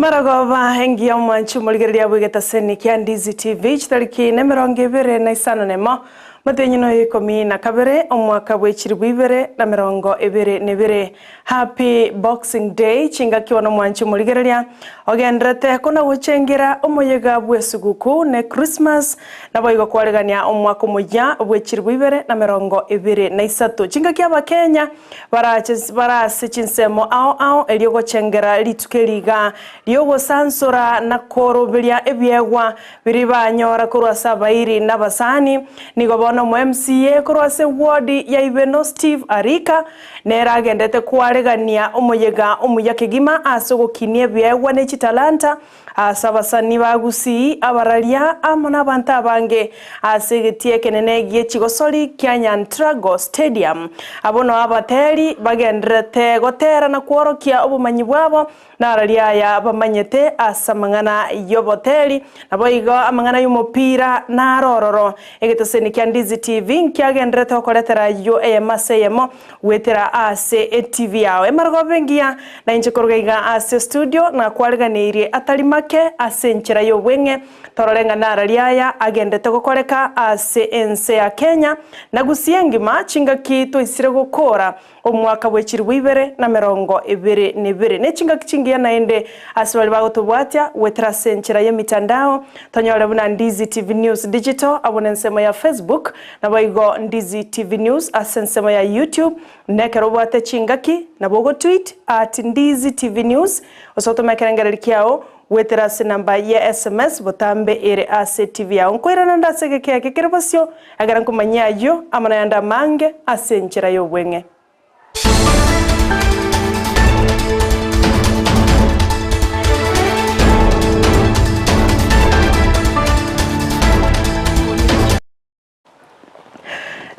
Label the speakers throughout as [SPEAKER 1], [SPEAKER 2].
[SPEAKER 1] Marogoba engiya omwanchi omorigereria bw'egetaseni kia Ndizi TV chitariki nemerongo ebere na isano nemo motenyi noyo ikomi na kabere omwaka bwe chilifu ibere na merongo ebere na ebere. Happy Boxing Day chingaki bono omwanchi omorigereria ogenderete kona gochengera omoyega bw'esuguku ne Christmas naboigo kwaregania omwaka omoyia bwe chilifu ibere na merongo ebere na isato. Chingaki abakenya Barache bare ase chinsemo ao ao erio gochengera rituko eri iga ri'ogosansora na koroberia ebiegwa biria banyora korwa ase abairi na abasani. Nigo bono omo MCA korwa ase ward ya Ibeno Steve Arika nere agendete kwaregania omoyega omuya kegima ase ogokinia ebiegwa ne chitalanta Ase abasani ba Gusii, abararia, amo nabanto abange ase egetii ekenene gie chigosori kia Nyantrago Stadium. Abwo nao abateri bagendererete gotera na kworokia obomanyi bwabo nararia aya bamanyete ase amang'ana y'oboteri, naboigo amang'ana y'omopira naro ororo. Egetoseni kia Ndizi TV nkiagendererete gokoretera ayio eyemo ase eyemo Goetera ase etivi yao emargobe engiya, na inche koruga iga ase estudio nakwariganeirie atari make ase enchera y'obweng'e, torore ng'a narari aya agendete gokoreka ase ense ya Kenya na Gusii engima chingaki toisire gokora omwaka bwe chilifu ibere na merongo ebere na ebere. Ne chingaki chingiya naende ase baria bagotobwatia goetera ase enchera y'emitandao, tonyore buna Ndizi TV News Digital abwo nensemo ya Facebook, Naboigo Ndizi TV News ase ensemo ya YouTube, na ekero obwate chingaki nabo ogotweet at Ndizi TV News gose otome ekerengererio kiao goetera ase enamba ya sms botambe ere ase TV yao. Nkoirana nde ase egeka eke kere bosio ekero nkomanyia ayio amo nayande amange ase enchera y'obweng'e.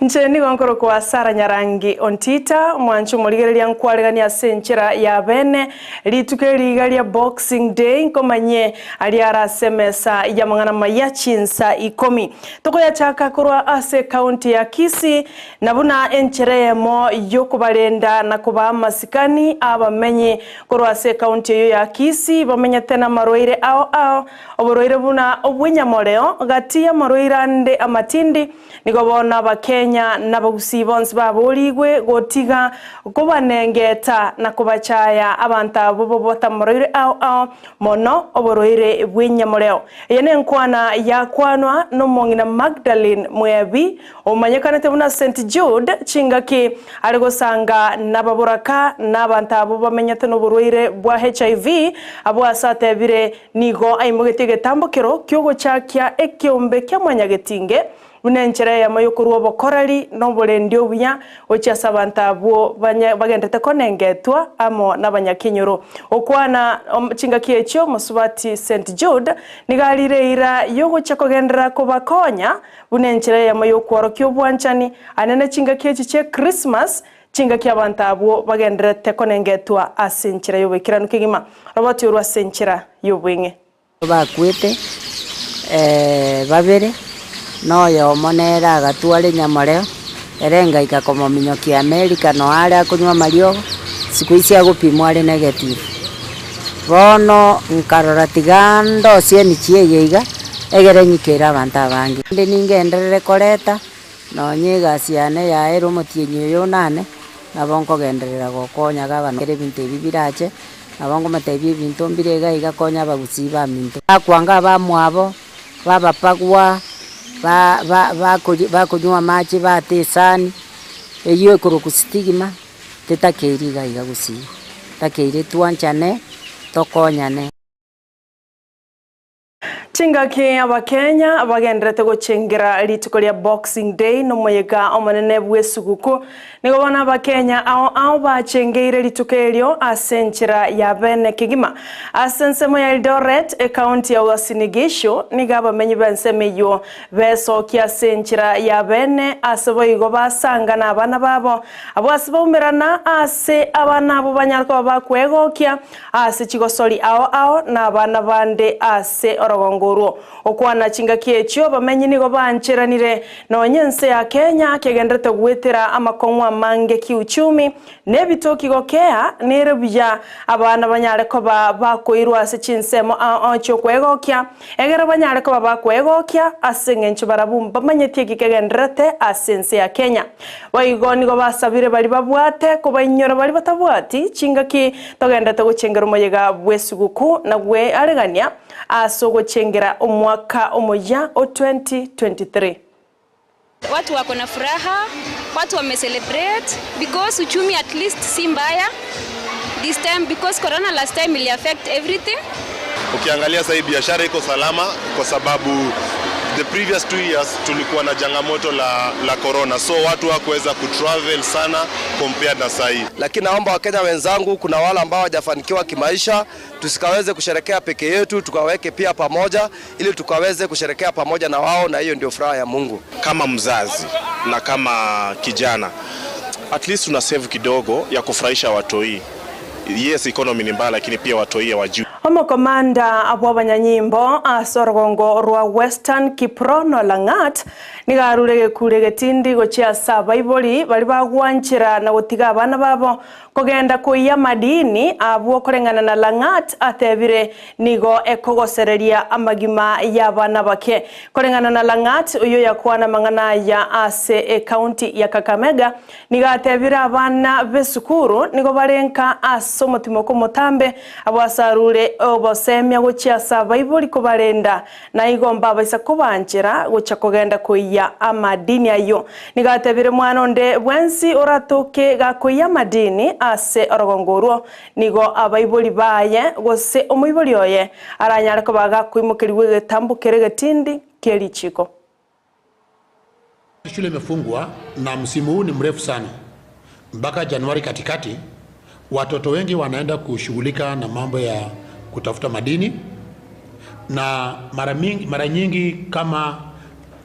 [SPEAKER 1] Inche nigo nkorokwa Sara Nyarangi Ontita, omwanchi omorigereria nkwaregania ase enchera ya bene. Rituko eri iga ria Boxing Day nkomanyie aria are ase emesa y'amang'ana maya chinsa ikomi. Tokoyachaka korwa ase ekaunti ya Kisii na buna enchera eyemo y'okobarenda na kobaa amasikani abamenyi korwa ase ekaunti eyio ya Kisii bamenyete namarwaire ao ao Oborwaire buna obw'enyamoreo gati y'amarwaire ande amatindi, nigo bono Abakenya na Abagusii bonsi baboorigwe gotiga kobanengeta na kobachaya abanto abwo bobwate amarwaire ao ao, mono oborwaire bw'enyamoreo. Eye nenkwana yakwanwa nomong'ina Magdalene Mwebi, omanyekanete buna St Jude, chingaki are gosanga nababoraka na abanto abwo bamenyete noborwaire bwa HIV, abwo ase atebire Nigo aimogetie egetambokero ki'ogochakia ekeombe kia mwanyagetinge, buna enchera eyemo y'okorua obokoreri na oborendi obuya gochia ase abanto abwo bagenderete konengetwa amo nabanyakenyoro. Okwana chingaki echio mosubati St Jude nigo arire eira y'ogochia kogenderera kobakonya buna enchera eyemo y'okworokia obwanchani anene chingaki echi chie Christmas Chingaki abanto abwo bagendererete konengetwa ase enchera y'oboikeranu kegima, roboti orwo ase enchera y'obweng'e.
[SPEAKER 2] Bakwete babere, na oyomo nere agatwara enyamoreo, ere ngaika komominyokia Amerika noo are akonywa amariogo, siku hizi agopimwa are negative. Bono nkarora tiga ndosie emichie eye iga, egere nyikere abanto abange. Naende ningenderere koreta. Nonya egasi yane yaera omotienyi oyo onane, nabo nkogenderera gokonya gavana ekero ebinto ebi birache, nabo nkomotebia ebinto mbire iga iga konya abagusii baminto. Bakwanga abamwabo, babapagwa, ba ba bakori bakonywa amache bata esani, eywo ekorokwa stigma, tetakeiri iga iga gusii, etakeire twanchane, tokonyane.
[SPEAKER 1] Chingaki Abakenya bagendererete gochengera rituko ria Boxing Day nomoyega omonene bw'esuguku. Nigo bono Abakenya ao ao bachengeire rituko erio ase enchera ya bene kegima. Ase ensemo ya Eldoret, ekaunti ya Uasin Gishu, nigo abamenyi b'ensemo eyio besokia ase enchera ya bene ase boigo basanga nabana babo abwo ase baumerana ase abana abwo banyare koba bakwegokia Ase chigosori ao ao na abana bande ase orogongo. orogongo orwo. Gokwana chingaki echio abamenyi nigo baancheranire nonya ense ya Kenya kegenderete goetera amakong'u amange kiuchumi na ebitoki gokea nere buya abana banyare koba bakoirwa ase chinsemo ao ao chi'okwegokia egere banyare koba bakwegokia ase engencho barabwo mbamanyeti eki kegendererete ase ense ya Kenya. Boigo nigo basabire baria babwate kobainyora baria batabwati chingaki togenderete gochengera omoyega bw'esuguku na gwearegania ase ogochengera omwaka omoyia o 2023.
[SPEAKER 3] Watu wako na furaha, watu wame celebrate because uchumi at least si mbaya this time because corona last time ili affect everything.
[SPEAKER 4] Ukiangalia sasa hii biashara iko salama kwa sababu the previous 2 years tulikuwa na changamoto la corona, so watu hawakuweza kutravel sana compared na sasa hii.
[SPEAKER 5] Lakini naomba Wakenya wenzangu, kuna wale ambao hawajafanikiwa kimaisha, tusikaweze kusherekea peke yetu, tukaweke pia pamoja ili tukaweze kusherekea pamoja na wao, na hiyo ndio furaha ya Mungu.
[SPEAKER 4] Kama mzazi na kama kijana, at least tuna save kidogo ya kufurahisha watoi. Yes, economy ni mbaya, lakini pia watoi hawajui.
[SPEAKER 1] Omokomanda bw'abanyanyimbo ase orogongo rwa Western Kiprono Langat nigarure gekure getindi gochia ase abaibori bari bagwanchera na gotiga abana babo kogenda koiya madini abwo koreng'ana na Langat atebire nigo ekogosereria amagima ya abana bake. Koreng'ana na Langat oyo yakwana mang'ana ya ase ekaunti ya Kakamega nigo atebire abana b'esukuru nigo barenka ase omotimo komotambe abo asarure obosemia gochia ase abaibori kobarenda na igomba abaisa kobanchera gocha kogenda koiya amadini ayo. Nigo atebire mwana onde bwensi oratoke gakoiya amadini ase orogongo orwo nigo abaibori baye gose omoibori oye aranyare koba gakoimokeriwa egetambo kere getindi kia richiko.
[SPEAKER 6] Shule imefungwa na msimu huu ni mrefu sana mpaka Januari katikati. Watoto wengi wanaenda kushughulika na mambo ya kutafuta madini, na mara nyingi kama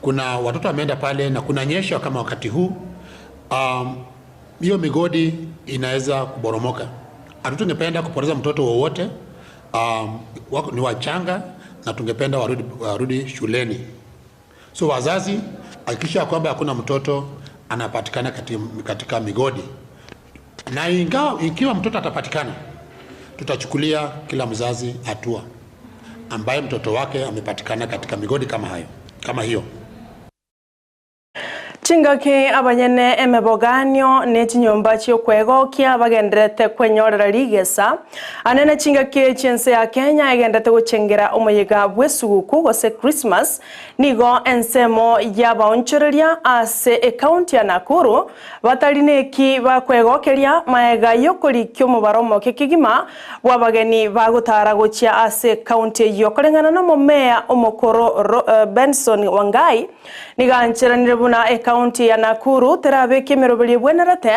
[SPEAKER 6] kuna watoto wameenda pale na kuna nyesha kama wakati huu, hiyo migodi inaweza kuboromoka. Hatutungependa kupoteza mtoto wowote, ni wachanga na tungependa warudi shuleni. So wazazi, hakikisha kwamba hakuna mtoto anapatikana katika migodi, na ingawa ikiwa mtoto atapatikana, tutachukulia kila mzazi hatua ambaye mtoto wake amepatikana katika migodi kama hiyo.
[SPEAKER 1] Chingaki abanyene emeboganio ne chinyomba chiokwegokia bagenderete kwenyorera rigesa anene chingaki chiense ya Kenya egendete gochengera omoyega bw'esuguku gose Christmas nigo ensemo yabaonchoreria ase ekaunti ya Nakuru batari neki bakwegokeria maega yokorikia omobaro omoke kegima bw'abageni bagotara gochia ase ekaunti eyio koreng'ana na omomea omokoro Benson Wangai nigancheranire buna ekaunti ya Nakuru terabeke emeroberi ebwenerete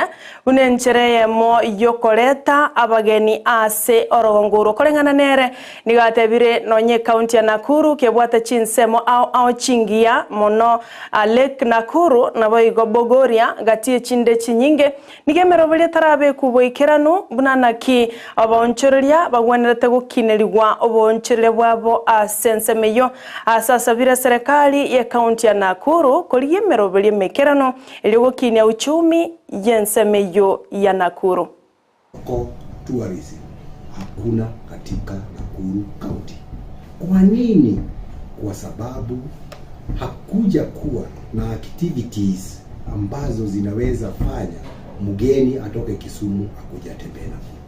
[SPEAKER 1] buna enchere eyemo yokoreta abageni ase orogongo oro koreng'ana nere nigatebire nonye ekaunti ya Nakuru kebwate chinsemo ao ao chingiya mono Lake Nakuru nabo igo Bogoria gatie chinde chinyinge nigo emeroberi etarabeku boikeranu buna naki abaonchoreria bagwenerete gokinerigwa oboonchoreria bwabo ase ensemo eyio ase asabire serikali ya ekaunti ya Nakuru korigia emeroberi emekerano erio gokinia uchumi y'ensemo eyio ya Nakuru.
[SPEAKER 7] Ko tourism hakuna katika Nakuru County. Kwa nini? Kwa sababu hakuja kuwa na activities ambazo zinaweza fanya mgeni atoke Kisumu akuja atembee Nakuru.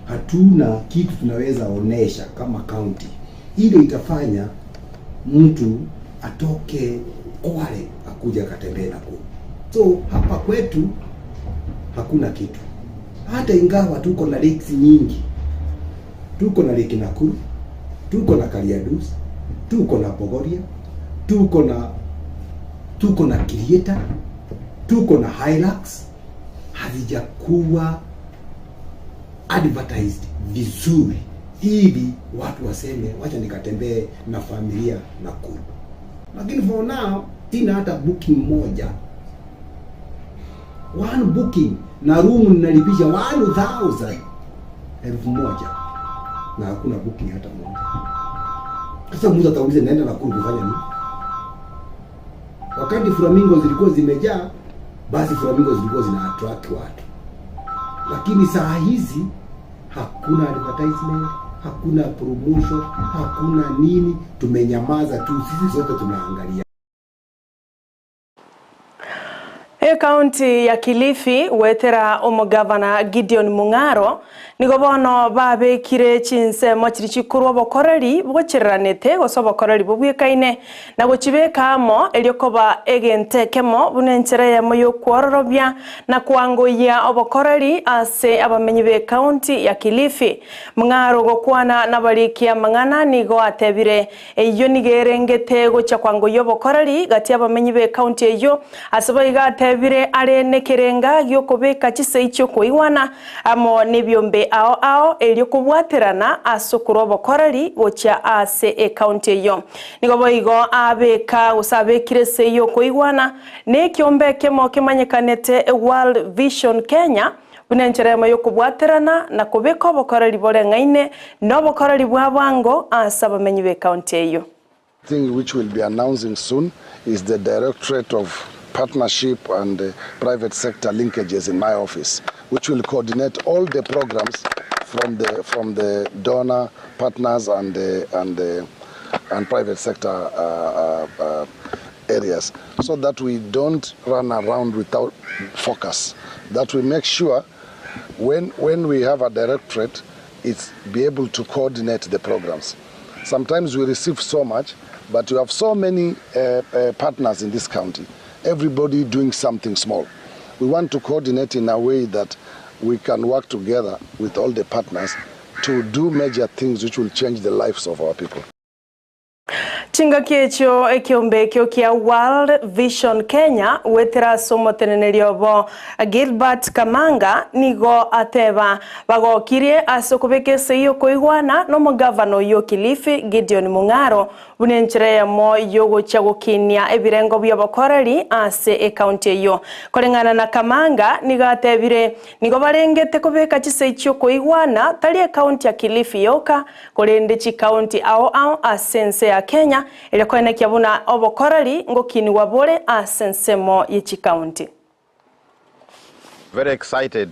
[SPEAKER 7] Hatuna kitu tunaweza onesha kama county ile itafanya mtu atoke Kwale akuja akatembee Nakuru. So hapa kwetu hakuna kitu, hata ingawa tuko na lakes nyingi, tuko na Lake Nakuru, tuko na Kariadus, tuko na Bogoria, tuko na Creator, tuko na Hilux, hazijakuwa advertised vizuri ili watu waseme wacha nikatembee na familia Nakuru. Lakini for now sina hata booking moja, one booking na room ninalipisha 1000 1000 na hakuna booking hata moja. Sasa mtu atauliza naenda Nakuru kufanya nini? Wakati flamingo zilikuwa zimejaa, basi flamingo zilikuwa zina attract watu, lakini saa hizi hakuna advertisement, hakuna promotion, hakuna nini, tumenyamaza tu, sisi sote tunaangalia.
[SPEAKER 1] Ekaunti ya Kilifi gwetera omogavana Gideon Mung'aro nigo bono babekire chinsemo chiri chikorwa obokoreri bogochereranete gose obokoreri bobwekaine na gochibeka amo erio koba egento ekemo buna enchera eyemo ya okwororobia na kwangoyia obokoreri ase abamenyi ba ekaunti ya Kilifi. Mung'aro gokwana nabariki amang'ana nigo atebire Eyio nigo erengete gochia kwangoyia obokoreri gati y'abamenyi b'ekaunti eyio, ase boigo atebire are nekerenga gi'okobeka chisegi chi'okoigwana amo nebiombe ao ao erio kobwaterana ase okorwa obokoreri gochia ase ekaunti eyio. Nigo boigo abeka gose abekire esegi y'okoigwana nekiombe ekemo kemanyekanete World Vision Kenya Buna enchera eyemo y'okobwaterana na kobeka obokoreri boreng'aine na obokoreri bwa bwango ase abamenyi b'ekaunti eyio.
[SPEAKER 8] Thing which we'll be announcing soon is the Directorate of Partnership and Private Sector Linkages in my office, which will coordinate all the programs from the, from the donor partners and the, and the, and private sector uh, uh, uh, areas so that we don't run around without focus, that we make sure when, when we have a directorate, it's be able to coordinate the programs. Sometimes we receive so much, but we have so many uh, uh, partners in this county, everybody doing something small. We want to coordinate in a way that we can work together with all the partners to do major things which will change the lives of our people.
[SPEAKER 1] Chingaki echio ekiombe ekio kia World Vision Kenya goetera ase omoteneneri obo Gilbert Kamanga nigo ateba bagokirie ase okobeka esegi okoigwana nomogavana oyio o Kilifi Gideon Mung'aro buna enchera eyemo yogochia gokinia ebirengo biobokoreri ase ekaunti eyio. Koreng'ana na Kamanga nigo atebire nigo barengete kobeka chisegi chiokoigwana tari ekaunti ya Kilifi yoka Korende chikaunti ao ao ase ense ya Kenya, erio koenekia buna obokoreri ngokinigwa bore ase ensemo ye chikaunti.
[SPEAKER 9] Very excited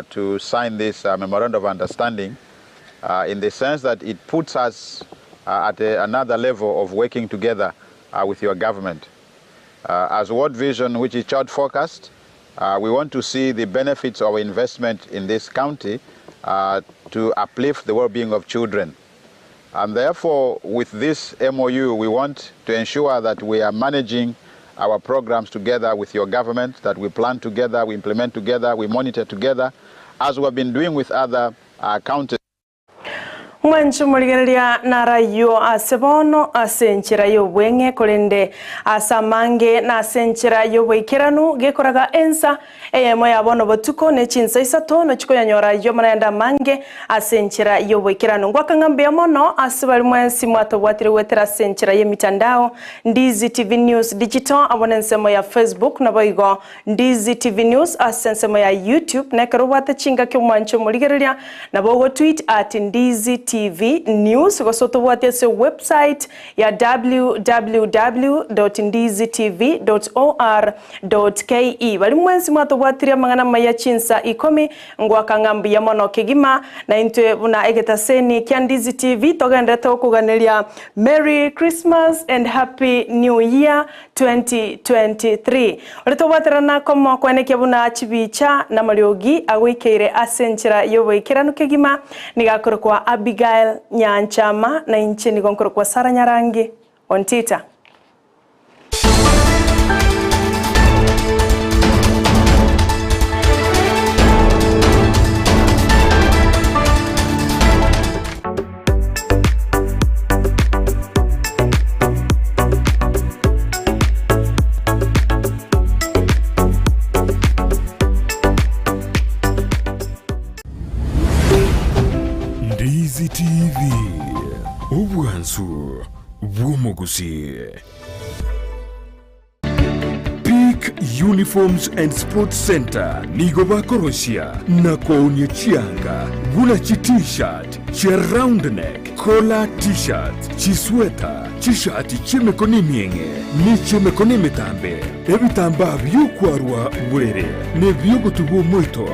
[SPEAKER 9] to sign this memorandum of understanding in the sense that it puts us at another level of working together with your government. As World Vision, which is child focused, we want to see the benefits of our investment in this county to uplift the well-being of children. And therefore, with this MOU, we want to ensure that we are managing our programs together with your government, that we plan together, we implement together, we monitor together, as we have been doing with other counties.
[SPEAKER 1] Mwanche omorigereria narayio ase bono ase enchera y'obweng'e, korende ase amange nase enchera y'oboikeranu, gekoraga ensa eyemo ya bono botuko ne chinsa isato, nochia koyanyora ayio amarende amange ase enchera y'oboikeranu. Ngoaka ng'a mbuya mono ase baria mwensi mwatobwatire goetera ase enchera y'emitandao, Ndizi TV News Digital amo nensemo ya Facebook, naboigo Ndizi TV News ase ensemo ya YouTube, na ekero obwate chingaki omwanche omorigereria, nabo ogotweet at Ndizi TV News gose otobwate ase website ya www.ndizitv.or.ke. Baria mwensi mwatobwatirie amang'ana amaya chinsa ikomi, ngoaka ng'a mbuya mono kegima, na intwe buna egetaseni kia Ndizi TV togenderete gokoganeria Merry Christmas and Happy New Year 2023. Oria tobwaterana komo kwenekia buna chibicha na amariogi agoikeire ase enchera y'oboikeranu kegima, nigo akorokwa Abigael Nyanchama, na inche nigo nkorokwa Sarah Nyarangi Ontita.
[SPEAKER 10] Ndizi TV, obwansu bw'omogusii. Peak Uniforms and Sports Centre nigo bakorosia na koonia chianga buna chi T-shirt, chia round neck, Chikola T-shirts, chisweta, chishati chi'emekono emieng'e, ne chi'emekono emetambe, ebitambaa bi'okwarwa borere, na ebi'ogotubwa omoito,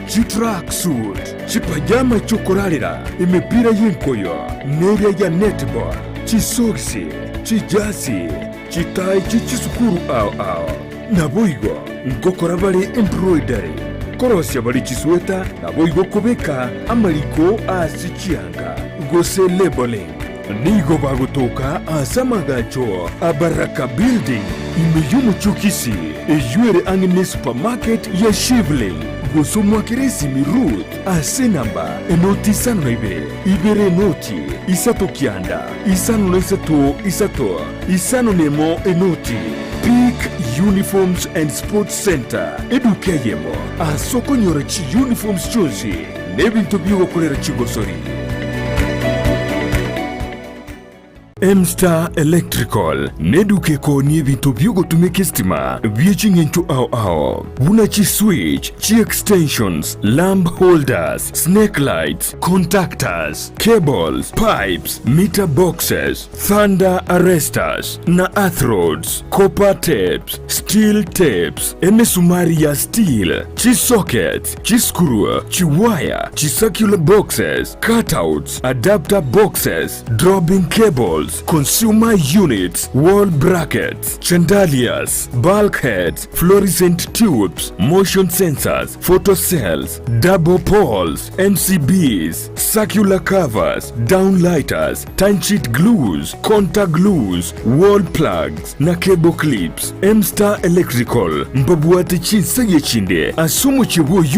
[SPEAKER 10] chitracksuit, chipajama chi'okorarera, emepira y'enkoyo, neria ya netball, chisogisi, chijasi, chitai chie chisukuru ao ao. Naboigo ngokora bare embroidery, korosia bare chisweta, naboigo kobeka amariko ase chianga, gose labeling. Nigo bagotoka ase amagacho a Baraka Building ime y'omochie o Kisii, eyio ere ang'e ne supermarket ya Shivling, gose omwakere esimi Ruth ase enamba enoti isano na ibere, ibere enoti, isato kianda, isano na isato isato, isano nemo enoti. Peak Uniforms and Sports Centre, eduka eyemo ase okonyora chiuniforms chionsi na ebinto bi'ogokorera chigosori. M-Star Electrical neduka ekoonia ebinto bi'ogotumeka esitima bie ching'encho ao ao buna chiswitch, chiextensions, lamp holders, snake lights, contactors, cables, pipes, meter boxes, thunder arresters na earth rods, copper tapes, steel tapes, emesumari ya steel, chisockets, chiscrew, chiwaya, chicircular boxes, cutouts, adapter boxes, dropping cables, consumer units, wall brackets, chandeliers, bulkheads, fluorescent tubes, motion sensors, photocells, double poles, MCBs, circular covers, downlighters, timesheet glues, contact glues, wall plugs na cable clips. M-Star Electrical mbabwate chinsa echinde ase omochie bw'Oyugi.